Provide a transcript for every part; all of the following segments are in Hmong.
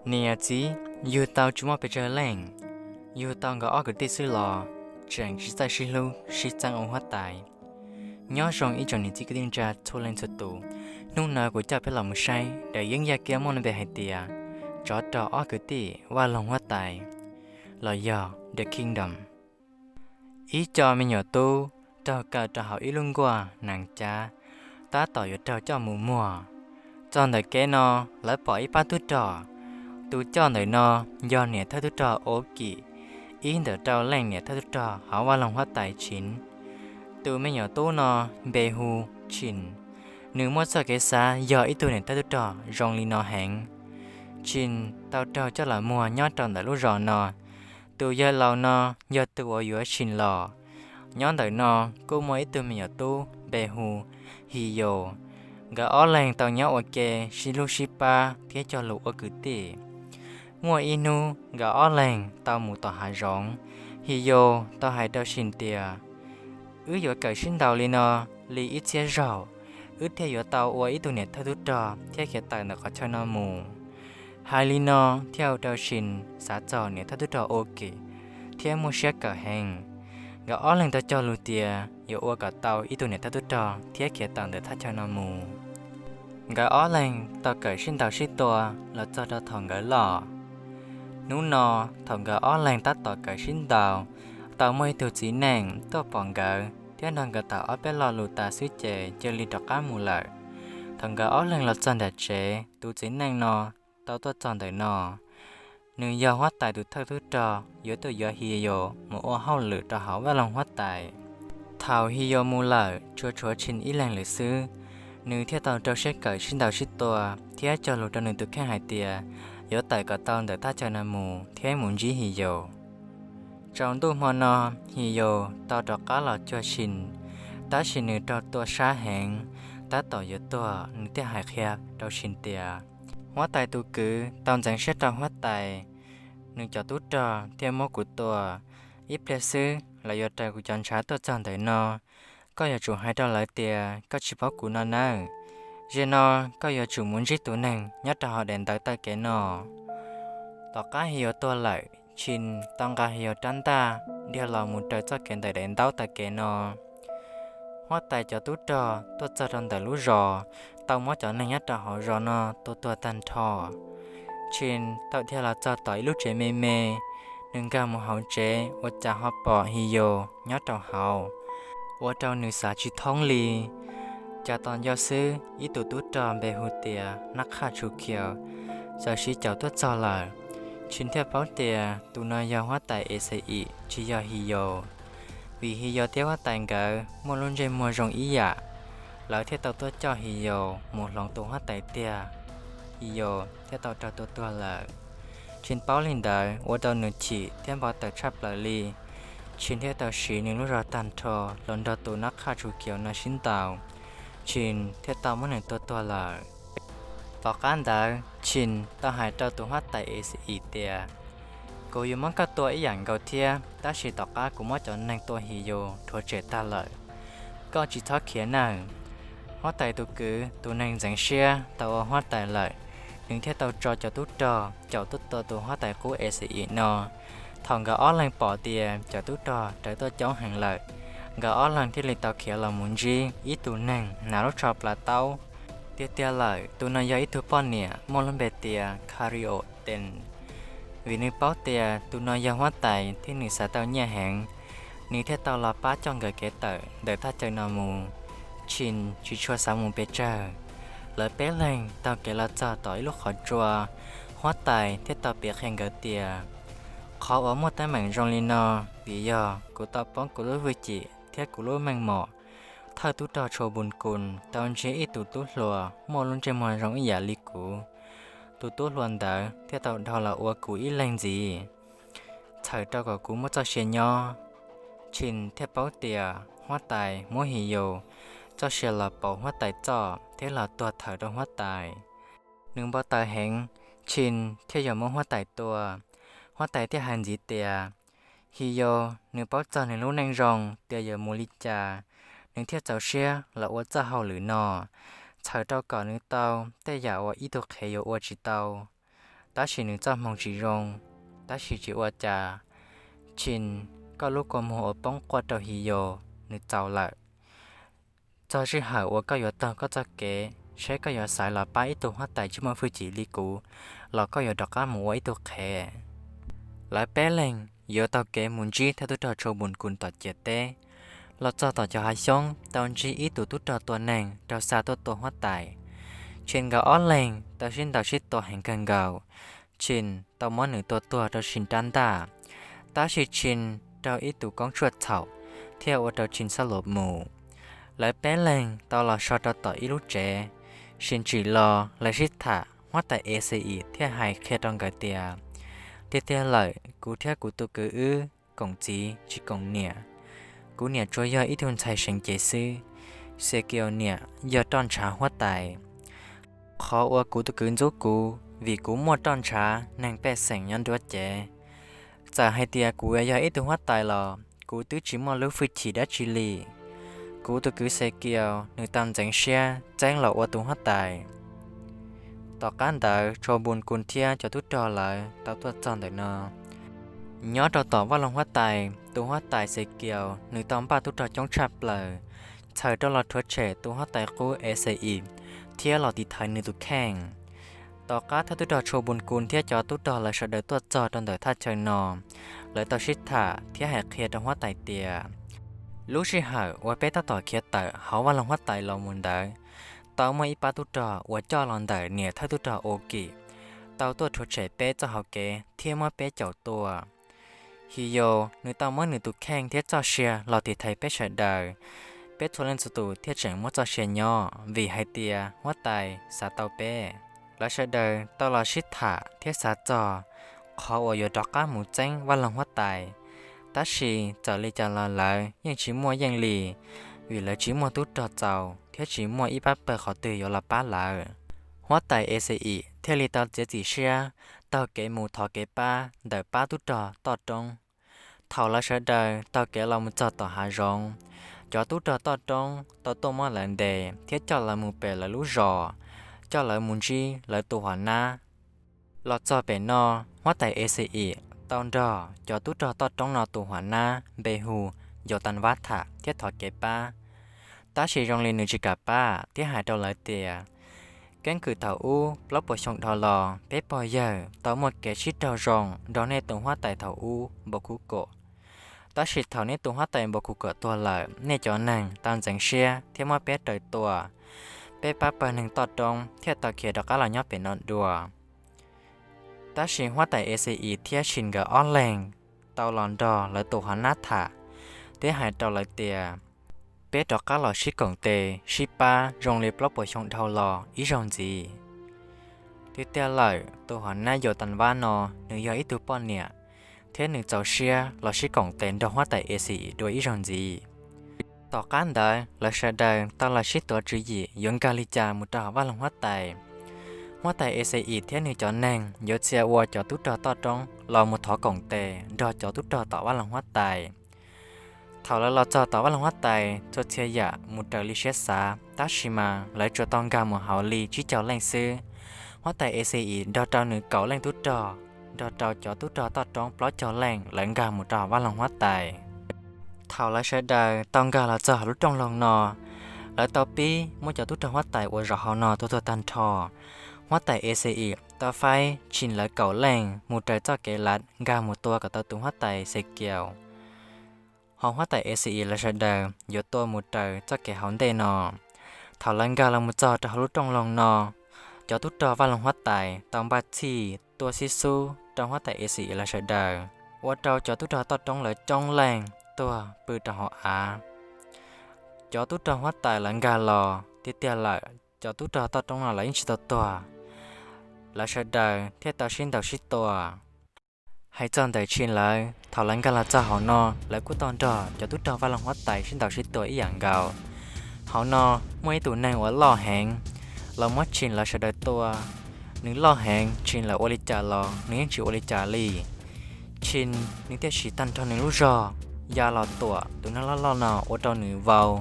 Niam txiv yug tau tsis muaj pes tsawg leej, yug tau nkawd ob kwv tij xwb los tseem tsis txawj sib hlub sib txeeb ua huab tais. Nyob zoo ib tsoom niam txiv kwv tij neej tsa txhua leej txhua tus, hnub no kuv coj peb los mus saib daim yeeb yaj kiab muaj lub npe hais tias Tsov rog ob kwv tij Vaj Loog Huab Tais los yog The Kingdom. Ib co me nyuam tub raug kaw rau hauv ib lub nkuaj nees cav, tab tom yuav raug coj mus muag. Txog ntawm kev no, lawv pom ib pab tub rog. Tus coj ntawm no yog niam thawj tub rog Ua Kim, ib ntawm rau leej niam thawj tub rog hauv Vaj Loog Huab Tais Chin. Tus me nyuam tub no npe hu Chin, nws muaj txoj kev xav yog ib tug niam thawj tub rog zoo li no heev. Chin tau raug coj los muag nyob rau ntawm lub zos no. Tus yawg laus no yog tus uas yuav Chin los. Nyob ntawm no kuj muaj ib tug me nyuam tub npe hu His Yaus. Nkawd ob leeg tau nyob ua ke sib hlub sib pab thiab cog lus ua kwv tij. Muaj ib hnub nkawd ob leeg tau mus tom hav zoov, His Yaus tau hais rau Chin tias, wb yuav kawm sib ntaus li no li ib txhiab zaug, wb thiaj yuav tau ua ib tug niam thawj tub rog thiab khiav tawm ntawm qhov chaw no mus. Hais li no thiaj ua rau Chin xav txog niam thawj tub rog Ua Kim thiab muaj siab kawm heev. Nkawd ob leeg tau cog lus tias yuav ua kom tau ib tug niam thawj tub rog thiab khiav tawm ntawm thaj chaw no mus. Nkawd ob leeg tau kawm sib ntaus sib tua los txog rau thaum nkawd loj. Hnub no, thaum nkawd ob leeg tab tom kawm sib ntaus, tau muaj ib tug txiv neej tuaj pom nkawd thiab nrog nkawd tham ob peb lo lus tas xwb ces cia li rov qab mus lawm. Thaum nkawd ob leeg los txog nram tsev, tus txiv neej no tau tuaj txog ntawm no. Nws yog huab tais tus thawj tub rog yuav tuaj yuav His Yaus mus ua hauj lwm rau hauv Vaj Loog Huab Tais. Thaum His Yaus mus lawm tsuas tshuav Chin ib leeg lawm xwb, nws thiaj tau rau siab kawm sib ntaus sib tua thiab cog lus rau nws tus kheej hais tias yuav tawm kom tau ntawm thaj chaw no mus thiab mus ntsib His Yaus. Tsaus ntuj hmo no, His Yaus tau rov qab los cuag Chin, tab sis nws raug tua sab heev, tab tom yuav tuag nws thiaj hais qhia rau Chin tias, huab tais tus kwv tau ntxeev siab rau huab tais, nws cov tub rog thiaj muab kuv tua. Ib pliag xwb lawv yuav raws kuv cov ntshav tuaj txog ntawm no. Koj yuav tsum hais rau lawv tias koj tsis paub kuv no nawb. Zaum no koj yuav tsum mus ntsib tus neeg nyob rau hauv daim ntawv taw kev no. Tom qab His Yaus tuag lawm, Chin tau nqa His Yaus rab ntaj dhia los mus raws txoj kev ntawm daim ntaub taw kev no. Huab tais cov tub rog tuaj txog rau ntawm lub zos, tau muab cov neeg nyob rau hauv zos no tua tuag tag nrho. Chin tau dhia los txog tom ib lub tsev me me, nws nkag mus hauv tsev ua cas ho pom His Yaus nyob rau hauv, ua rau nws xav tsis thoob li. Cas tos nco xwb ib tug tub rog npe hu tias Nab Qhaj Tsu Khiaus txawm siv caum tuaj txog lawm. Chin thiaj paub tias tus no yog huab tais Exais tsis yog His Yaus, vim His Yaus thiab huab tais nkawd muaj lub ntsej muag zoo ib yam, lawv thiaj tau tuaj coj His Yaus mus hloov tus huab tais tiag. His Yaus thiaj tau raug tua tuag lawm. Chin paub li ntawd ua rau nws chim thiab npau taws tshaj plaws li. Chin thiaj tau siv nws lub zog tag nrho los nrog tus Nab Qhaj Tsu Khiaus no sib ntaus. Chin thiaj tau muab nws tua tuag lawm. Tom qab ntawd Chin tau hais rau tus huab tais Exais tias, kuv yuav muab koj tua ib yam nkaus thiab, tab sis tom qab kuv muab cov neeg tua His Yaus rhuav tshem tag lawm. Koj tsis txhob khiav nawb. Huab tais tus kwv tus neeg ntxeev siab tau ua huab tais lawm, nws thiaj tau tso cov tub rog caum tuaj tua tus huab tais qub Exais no. Thaum nkawd ob leeg pom tias cov tub rog rawv tuaj coob heev lawm, nkawd ob leeg thiaj li tau khiav los mus ntsib ib tug neeg hnav lub tsho plav taub. Tiag tiag lawm, tus no yog ib tug poj niam muaj lub npe tias Karios Ten. Vim nws paub tias tus no yog huab tais thiab nws xav tau nyiaj heev, nws thiaj tau los pab coj nkawd kev tawm ntawm thaj chaw no mus. Chin tsis tshua xav mus pes tsawg. Lawv peb leeg taug kev los txog tom ib lub qhov tsua, huab tais thiaj tau piav qhia nkawd tias, qhov uas muaj teeb meem zoo li no vim yog kuv tau poob kuv lub hwj chim thiab kuv lub meej mom. Thawj tub rog Tshua Npun Kus tau ntsib ib tug tub hluas muaj lub ntsej muag zoo ib yam li kuv. Tus tub hluas ntawd thiaj tau dhau los ua kuv ib leeg ntxiv, txhawm rau kom kuv muaj txoj sia nyob. Chin thiaj paub tias huab tais muab His Yaus txoj sia los pauv huab tais txoj thiab los tuag thawm rau huab tais. Nws npau taws heev, Chin thiaj yuav muab huab tais tua. Huab tais thiaj hais ntxiv tias, His Yaus nws paub txog nws lub neej zoo tias yuav mus li cas, nws thiaj txaus siab los ua txoj hauj lwm no, txhawm rau kom nws tau tej yam uas ib tug qhev yuav ua tsis tau. Tab sis nws txoj hmoo tsis zoo, tab sis tsis ua cas. Chin, koj lub kua muag uas poob quaj rau Hiyo, nws txaus lawm. Txog sij hawm uas koj yuav taug koj txoj kev, seb koj yuav xaiv los pab ib tug huab tais tsis muaj hwj chim li kuv, los koj yuav rov qab mus ua ib tug qhev. Lawv peb leeg yuav taug kev mus ntsib thawj tub rog Tshua Npus Kus tom ciam teb. Los txog tom cov hav xyoob tau ntsib ib tug tub rog tua neeg raug xa tuaj tua huab tais. Chin nkawd ob leeg tau sib ntaus sib tua heev kawg nkaus. Chin tau muab nws tua tuag rau Chin rab ntaj, tab sis Chin raug ib tug koob tshuaj txhaum thiaj ua rau Chin xob luas mus. Lawv peb leeg tau los so rau tom ib lub tsev. Chin tsim los lawv sib tham, huab tais Ixi-is thiaj hais qhia rau nkawd tias, tiag tiag lawm, kuv thiab kuv tus kwv wb koom txiv tsis koom niam. Kuv niam tsuas yog ib tug ntxhais seev cev xwb. Xekias niam yog roj ntshav huab tais. Qhov uas kuv tus kwv ntxub kuv vim kuv muaj roj ntshav neeg pej xeem nyob nruab cev. Txawm hais tias kuv yog ib tug huab tais los kuv twb tsis muaj lub hwj chim dab tsi li. Kuv tus kwv Xekias nws tau ntxeev siab txeeb los ua tus huab tais. Tom qab ntawd Tshua Npus Kus thiab cov tub rog lawv tau tuaj txog ntawm no. Nyob rau tom vaj loog huab tais, tus huab tais Xekias nws tau npaj tub rog coob tshaj plaws, txhawm rau los rhuav tshem tus huab tais qub Ixi-is thiab los tiv thaiv nws tus kheej. Tom qab thawj tub rog Tshua Npus Kus thiab cov tub rog lawv sawv daws tuaj txog rau ntawm thaj chaw no, lawv tau sib tham thiab hais qhia rau huab tais tias, lub sij hawm uas peb tab tom khiav tawm hauv vaj loog huab tais los mus ntawd, tau muaj ib pab tub rog uas coj los ntawm niam thawj tub rog Ua Kim tau tuaj rhuav tshem peb txoj hauv kev thiab muab peb caum tua. Hiyo nws tau muab nws tus kheej thiab txoj sia los tiv thaiv peb sawv daws. Peb txhua leej txhua tus thiaj tseem muaj txoj sia nyob vim hais tias huab tais xav tau peb. Lawv sawv daws tau los sib tham thiab xav txog qhov uas yuav rov qab mus txeeb vaj loog huab tais, tab sis txawm li cas los lawv yeej tsis muaj yeej li, vim lawv tsis muaj tub rog txaus thiab tsis muaj ib pab pawg qhov twg yuav los pab lawv. Huab tais Ixi-is thiaj li tau txiav txim siab taug kev mus thov kev pab ntawm pab tub rog toj roob. Thaum lawv sawv daws taug kev los mus txog tom hav zoov, cov tub rog toj roob tau tuaj muab lawv ntes thiab coj lawv mus pem lawv lub zos, coj lawv mus ntsib lawv tus huam nab. Los txog pem no, huab tais Ixi-is tau nrog cov tub rog toj roob no tus huam nab npe hu Yautanvab tham thiab thov kev pab. Tab sis zoo li nws tsis kam pab thiab hais rau lawv tias, keeb kwm thaum ub plaub puas xyoo dhau los peb pog yawg tau muaj kev sib raug zoo nrog nej tus huab tais thaum ub Npau Kub Kom. Tab sis thaum nej tus huab tais Npau Kub Kom tuag lawm, nej cov neeg tau ntxeev siab thiab muab peb raws tua. Peb pab pawg neeg toj roob thiaj tau khiav rov qab los nyob pem no dua. Tab sis huab tais Ixi-is thiab Shin nkawd ob leeg tau los nrog lawv tus huam nab tham thiab hais rau lawv tias, peb rov qab los sib koom tes sib pab zoo li plaub puas xyoo dhau los ib zaug ntxiv. Tiag tiag lawm, tus huam nab Yautanvab no nws yog ib tug poj niam, thiab nws txaus siab los sib koom tes nrog huab tais Ixi-is dua ib zaug ntxiv. Tom qab ntawd lawv sawv daws tau los sib tuav tswv yim yuav nkag li cas mus rau hauv vaj loog huab tais. Huab tais Ixi-is thiab nws cov neeg yuav txia ua cov tub rog toj roob los mus thov koom tes nrog cov tub rog tom vaj loog huab tais. Thaum lawv los txog tom vaj loog huab tais, txhua txhia yam mus raws li siab xav, tab sis mas lawv tsuas tau nkag mus hauv li tsib caug leej xwb. Huab tais Ixi-is nrog rau nws kaum leej tub rog, nrog rau cov tub rog toj roob plaub caug leej lawv nkag mus rau hauv vaj loog huab tais. Thaum lawv sawv daws tau nkag los txog hauv lub rooj loog no, lawv tau pib muab cov tub rog huab tais uas zaum hauv no tua tuag tag nrho. Huab tais Ixi-is tau faib Shin lawv kaum leej mus raws txoj kev lav nkag mus tua kom tau tus huab tais Xekias. Ho huab tais Ixi-is lawv sawv daws yuav tua mus raws txoj kev hauv ntej no. Thaum lawv nkag los mus txog rau hauv lub rooj loog no, cov tub rog vaj loog huab tais tau npaj txhij tuaj xib xub rau huab tais Ixi-is lawv sawv daws, ua rau cov tub rog toj roob lawv coob leej tuag pw rau hauv av. Cov tub rog huab tais lawv nkag los tiag tiag lawm, cov tub rog toj roob no lawv yeej tsis tau tuag, lawv sawv daws thiaj tau sib ntaus sib tua. Hais txog ntawm Shin lawv, thaum lawv nkag los txog hauv no, lawv kuj tau nrog cov tub rog vaj loog huab tais sib ntaus sib tua ib yam nkaus. Hauv no muaj ib tug neeg uas loj heev los muab Shin lawv sawv daws tua. Nws loj heev, Shin lawv ua li cas los nws yeej tsis ua li cas li. Shin nws thiaj siv tag nrho nws lub zog ya los tuam tus neeg loj loj no ua rau nws vau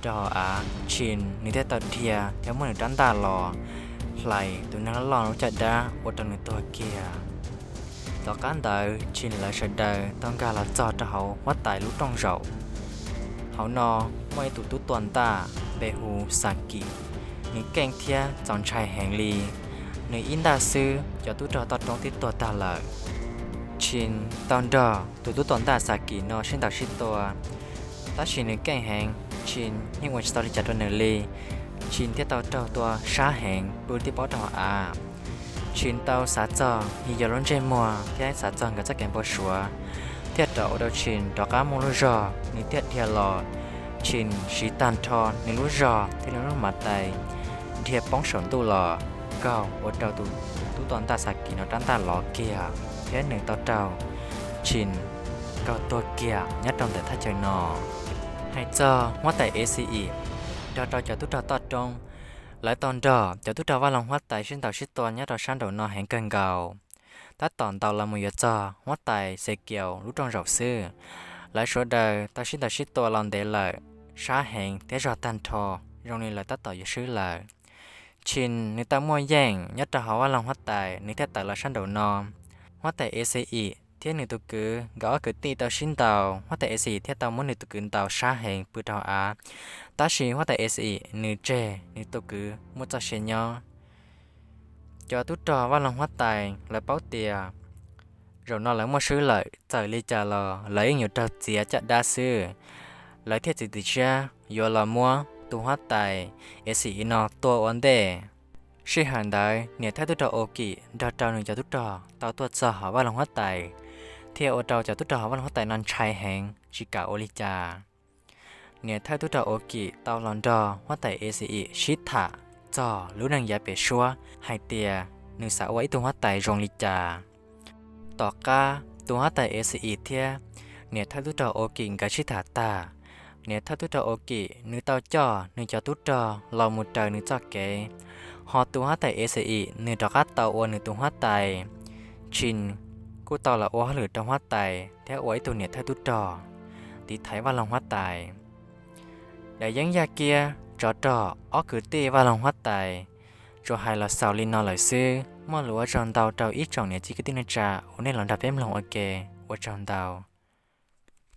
rau hauv av. Shin nws thiaj tau dhia thiab muab nws rab ntaj los. hlais tus neeg loj loj lub caj dab ua rau nws tuag kiag. Tom qab ntawd Chin lawv sawv daws tau nkag los txog rau hauv huab tais lub rooj zaum. Hauv no muaj ib tug tub tuaj ntaj npe hu Xakim, nws keej thiab txaus ntshai heev li. Nws ib ntaj xwb cov tub rog toj roob twb tuag tag lawm. Chin tau nrog tus tub tuaj ntaj Xakim no sib ntaus sib tua, tab sis nws keej heev, Chin yeej ua tsis tau li cas rau nws li. Chin thiaj tau raug tua sab heev pw tib pob rau hauv av. Chin tau xav txog yog lub ntsej muag thiab xav txog nkawd txoj kev npau suav, thiaj rov ua rau Chin rov qab muaj lub zog, nws thiaj dhia los. Chin siv tag nrho nws lub zog thiab nws lub hmav tais dhia poob saum ntuj los, nkaug ua rau tus tub tuaj ntaj Xakim no rab ntaj lov kiag thiab nws tau raug Chin nkaug tuag kiag nyob rau ntawm thaj chaw no. Hais txog huab tais Exim nrog rau cov tub rog toj roob, lawv tau nrog cov tub rog vaj loog huab tais sib ntaus sib tua nyob rau sab nraum no heev kawg nkaus. Tab tom ntaus los mus yuav txog huab tais Xekias lub rooj zaum xwb, lawv sawv daws tau sib ntaus sib tua los ntev lawm, sab heev thiab zog tag nrho, zoo li lawv tab tom yuav swb lawm. Chin nws tau muaj yeej nyob rau hauv vaj loog huab tais, nws thiaj tawm los sab nraum no. Huab tais Exim thiab nws tus kwv nkawd ob kwv tij tau sib ntaus, huab tais Exim thiaj tau muab nws tus kwv ntaus sab heev pw rau hauv av, tab sis huab tais Exim nws tseg nws tus kwv muaj txoj sia nyob. Cov tub rog vaj loog huab tais lawv paub tias zaum no lawv muaj swb lawm, txawm li cas los lawv yeej yuav raug txiav caj dab xwb. Lawv thiaj txiav txim siab yuav los muab tus huab tais Exim no tua ua ntej. Sij hawm ntawd niam thawj tub rog Ukim nrog rau nws cov tub rog tau tuaj txog hauv vaj loog huab tais, thiaj ua rau cov tub rog hauv vaj loog huab tais no ntshai heev tsis kam ua li cas. Niam thawj tub rog Ukim tau los nrog huab tais Exim sib tham txog lub neej yav pem suab hais tias nws xav ua ib tug huab tais zoo li cas. Tom qab tus huab tais Exim thiab niam thawj tub rog Ukim nkawd sib tham tag, niam thawj tub rog Ukim nws tau coj nws cov tub rog los mus raws nws txoj kev, ho tus huab tais Exim nws rov qab tau ua nws tus huab tais. Chin kuj tau los ua hauj lwm rau huab tais thiab ua ib tug niam thawj tub rog tiv thaiv vaj loog huab tais. Daim yeeb yaj kiab tsov rog ob kwv tij vaj loog huab tais, tsuas hais los xaus li no lawm xwb. Muaj lus ua tsaug ntau rau ib tsoom niam txiv kwv tij neej tsa uas nej los nrog peb mloog ua ke, ua tsaug ntau.